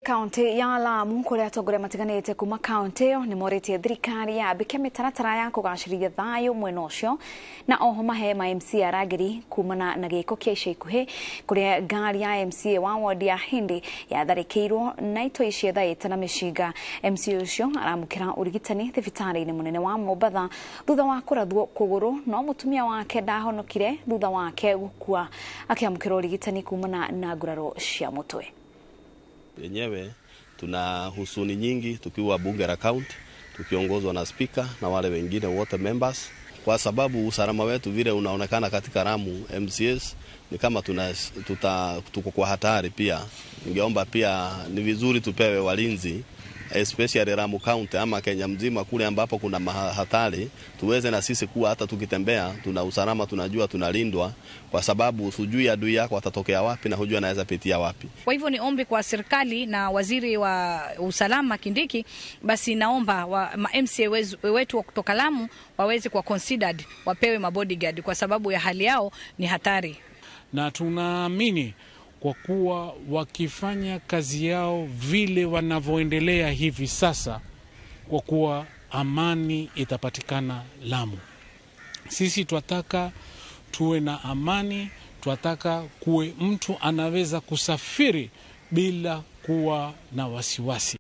Kaunti ya Lamu kuria atongoria matiganite kuma kaunti iyo ni moritie thirikari yambike mitaratara ya kugacĩrithia thayu mwena ucio na oho mahe ma MCA arangĩri kumana na gĩko kĩa ica ikuhĩ kuria ngari ya MCA wa wodi ya Hindi yatharĩkĩirwo na itoi ciethaĩte na mĩcinga. MCA ũcio aramũkĩra ũrigitani thibitarĩ-inĩ mũnene wa Mombatha thutha wa kũrathwo kũgũrũ, no mũtumia wake ndahonokire thutha wake gũkua akĩamũkĩra ũrigitani kumana na nguraro cia mũtwe. Yenyewe tuna husuni nyingi tukiwa bunge la county tukiongozwa na spika na wale wengine wote members, kwa sababu usalama wetu vile unaonekana katika Lamu MCAs ni kama tuko kwa hatari. Pia ningeomba pia ni vizuri tupewe walinzi, especially Lamu County ama Kenya mzima kule ambapo kuna hatari, tuweze na sisi kuwa hata tukitembea tuna usalama, tunajua tunalindwa, kwa sababu hujui adui yako atatokea wapi na hujui anaweza pitia wapi. Kwa hivyo ni ombi kwa serikali na waziri wa usalama Kindiki, basi naomba ma MCA wetu wa kutoka Lamu waweze kuwa considered, wapewe mabodyguard kwa sababu ya hali yao ni hatari. Na tunaamini kwa kuwa wakifanya kazi yao vile wanavyoendelea hivi sasa, kwa kuwa amani itapatikana Lamu. Sisi twataka tuwe na amani, twataka kuwe mtu anaweza kusafiri bila kuwa na wasiwasi.